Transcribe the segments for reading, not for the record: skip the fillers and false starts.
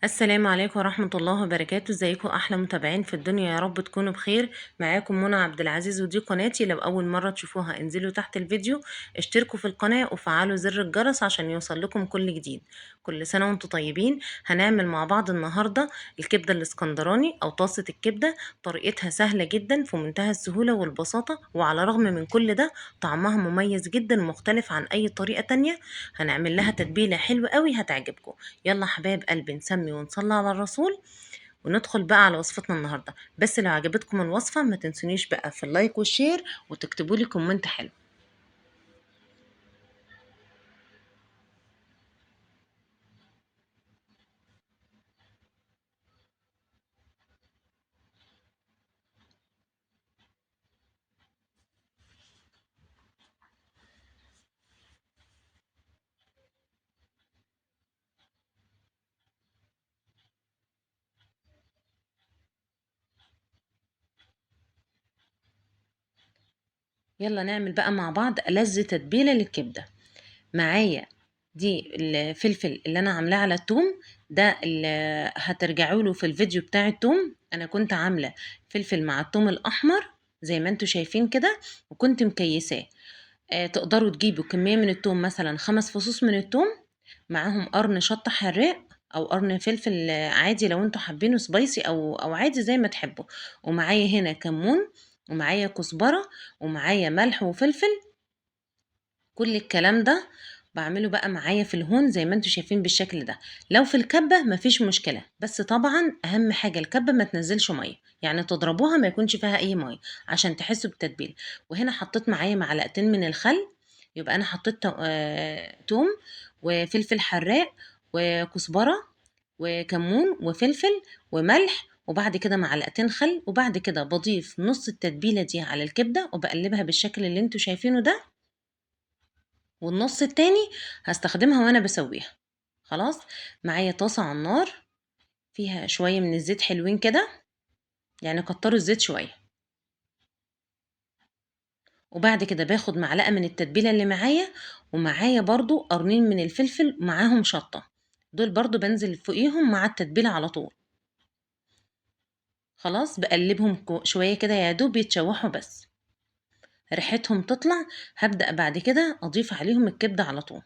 السلام عليكم ورحمة الله وبركاته. ازيكم احلى متابعين في الدنيا؟ يا رب تكونوا بخير. معاكم منى عبد العزيز ودي قناتي. لو اول مرة تشوفوها انزلوا تحت الفيديو، اشتركوا في القناة وفعلوا زر الجرس عشان يوصل لكم كل جديد. كل سنة وانتم طيبين. هنعمل مع بعض النهاردة الكبدة الاسكندراني او طاسة الكبدة. طريقتها سهلة جدا، في منتهى السهولة والبساطة، وعلى الرغم من كل ده طعمها مميز جدا ومختلف عن اي طريقة تانية. هنعمل لها تتبيلة حلوة قوي هتعجبكم. يلا حبايب قلبي نسمي ونصلي على الرسول وندخل بقى على وصفتنا النهارده. بس لو عجبتكم الوصفة ما تنسونيش بقى في ال like وال share وتكتبوا لي comment حلو. يلا نعمل بقى مع بعض ألذ تتبيلة للكبدة. معايا دي الفلفل اللي أنا عاملاه على التوم ده، اللي هترجعوا له في الفيديو بتاع التوم. أنا كنت عاملة فلفل مع التوم الأحمر زي ما انتوا شايفين كده، وكنت مكيساه. تقدروا تجيبوا كمية من التوم، مثلا 5 فصوص من التوم، معاهم قرن شطة حراق أو قرن فلفل عادي لو انتوا حابينه سبايسي أو عادي زي ما تحبوا. ومعايا هنا كمون، ومعايا كزبرة، ومعايا ملح وفلفل. كل الكلام ده بعمله بقى معايا في الهون زي ما انتوا شايفين بالشكل ده. لو في الكبة مفيش مشكلة، بس طبعا اهم حاجة الكبة ما تنزلش مية، يعني تضربوها ما يكونش فيها اي مية عشان تحسوا بالتتبيل. وهنا حطيت معايا معلقتين من الخل، يبقى انا حطيت توم وفلفل حراق وكزبرة وكمون وفلفل وملح، وبعد كده معلقتين خل. وبعد كده بضيف نص التتبيلة دي على الكبدة وبقلبها بالشكل اللي انتوا شايفينه ده، والنص التاني هستخدمها وانا بسويها. خلاص معايا طاسة على النار فيها شوية من الزيت حلوين كده، يعني كتروا الزيت شوية. وبعد كده باخد معلقة من التتبيلة اللي معايا، ومعايا برضو قرنين من الفلفل معاهم شطة، دول برضو بنزل فوقيهم مع التتبيلة على طول. خلاص بقلبهم شوية كده يا دوب يتشوحوا بس ريحتهم تطلع. هبدأ بعد كده أضيف عليهم الكبدة على طول.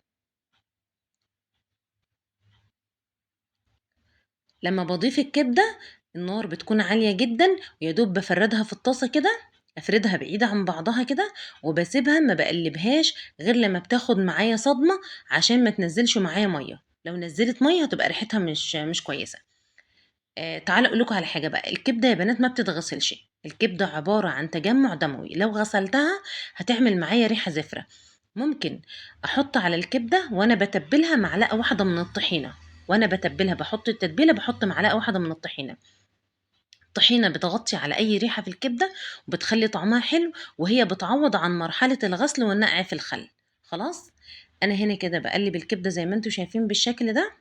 لما بضيف الكبدة النار بتكون عالية جدا، ويا دوب بفردها في الطاسة كده، أفردها بعيدة عن بعضها كده، وبسيبها ما بقلبهاش غير لما بتاخد معايا صدمة عشان ما تنزلش معايا مية. لو نزلت مية هتبقى ريحتها مش كويسة. تعالوا اقول لكم على حاجة بقى. الكبده يا بنات ما بتتغسلش، الكبده عبارة عن تجمع دموي، لو غسلتها هتعمل معايا ريحه زفره. ممكن احط على الكبده وانا بتبلها معلقه واحدة من الطحينه، وانا بتبلها بحط التتبيله بحط معلقه واحدة من الطحينه. الطحينه بتغطي على اي ريحه في الكبده وبتخلي طعمها حلو، وهي بتعوض عن مرحلة الغسل والنقع في الخل. خلاص انا هنا كده بقلب الكبده زي ما انتم شايفين بالشكل ده.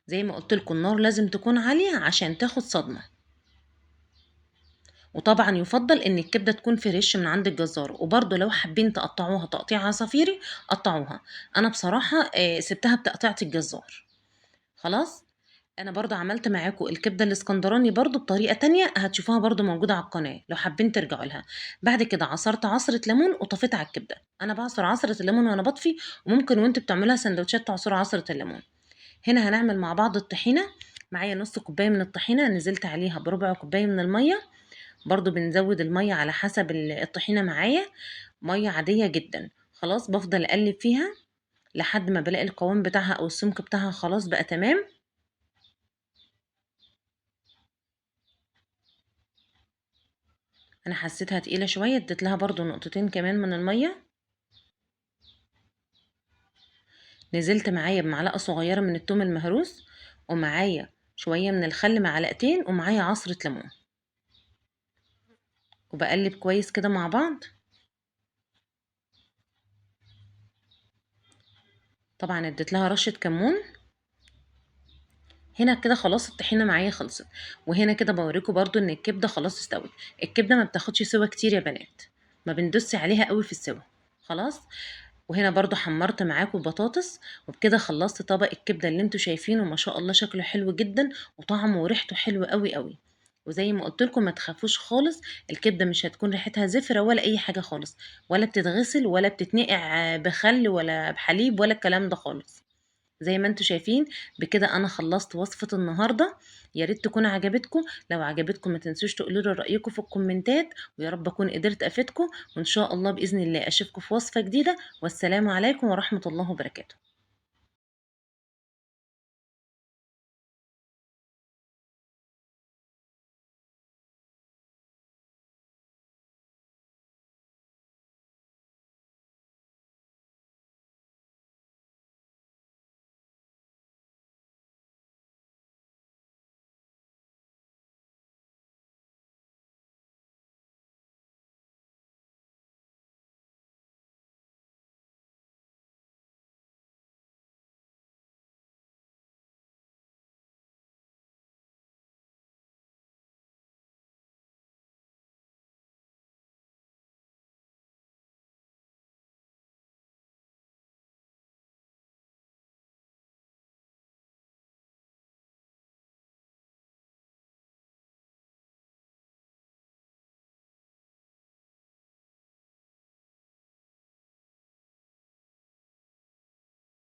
زي ما قلت لكم النار لازم تكون عالية عشان تاخد صدمة. وطبعا يفضل ان الكبدة تكون فريش من عند الجزار، وبرضو لو حابين تقطعوها تقطيع عصافيري قطعوها. انا بصراحة سبتها بتقطيعة الجزار. خلاص انا برضو عملت معاكم الكبدة الاسكندراني برضو بطريقة تانية هتشوفوها برضو موجودة على القناة لو حابين ترجعوا لها. بعد كده عصرت عصرة ليمون وطفيت على الكبدة. انا بعصر عصرة الليمون وانا بطفي، وممكن وانتوا بتعملوها سندوتشات تعصروا عصرة الليمون. هنا هنعمل مع بعض الطحينة. معايا نص كوباية من الطحينة، نزلت عليها بربع كوباية من المية، برضو بنزود المية على حسب الطحينة. معايا مية عادية جدا. خلاص بفضل اقلب فيها لحد ما بلاقي القوام بتاعها او السمك بتاعها خلاص بقى تمام. انا حسيتها تقيلة شوية، اديت لها برضو نقطتين كمان من المية. نزلت معايا بمعلقة صغيرة من التوم المهروس، ومعايا شوية من الخل معلقتين، ومعايا عصرة ليمون، وبقلب كويس كده مع بعض. طبعا اديت لها رشة كمون. هنا كده خلاص الطحينة معايا خلصت. وهنا كده بوريكم برضو ان الكبدة خلاص استوت. الكبدة ما بتاخدش سوا كتير يا بنات، ما بندوسش عليها قوي في السوا. خلاص وهنا برضو حمرت معاكم بطاطس. وبكده خلصت طبق الكبدة اللي انتوا شايفينه، ما شاء الله شكله حلو جدا وطعمه وريحته حلوة قوي قوي. وزي ما قلت لكم ما تخافوش خالص، الكبدة مش هتكون ريحتها زفرة ولا أي حاجة خالص، ولا بتتغسل ولا بتتنقع بخل ولا بحليب ولا الكلام ده خالص. زي ما انتوا شايفين بكده انا خلصت وصفة النهاردة. يا ريت تكون عجبتكم، لو عجبتكم ما تنسوش تقولوا لي رأيكم في الكومنتات، ويا رب اكون قدرت افيدكم، وان شاء الله بإذن الله اشوفكم في وصفة جديدة. والسلام عليكم ورحمة الله وبركاته.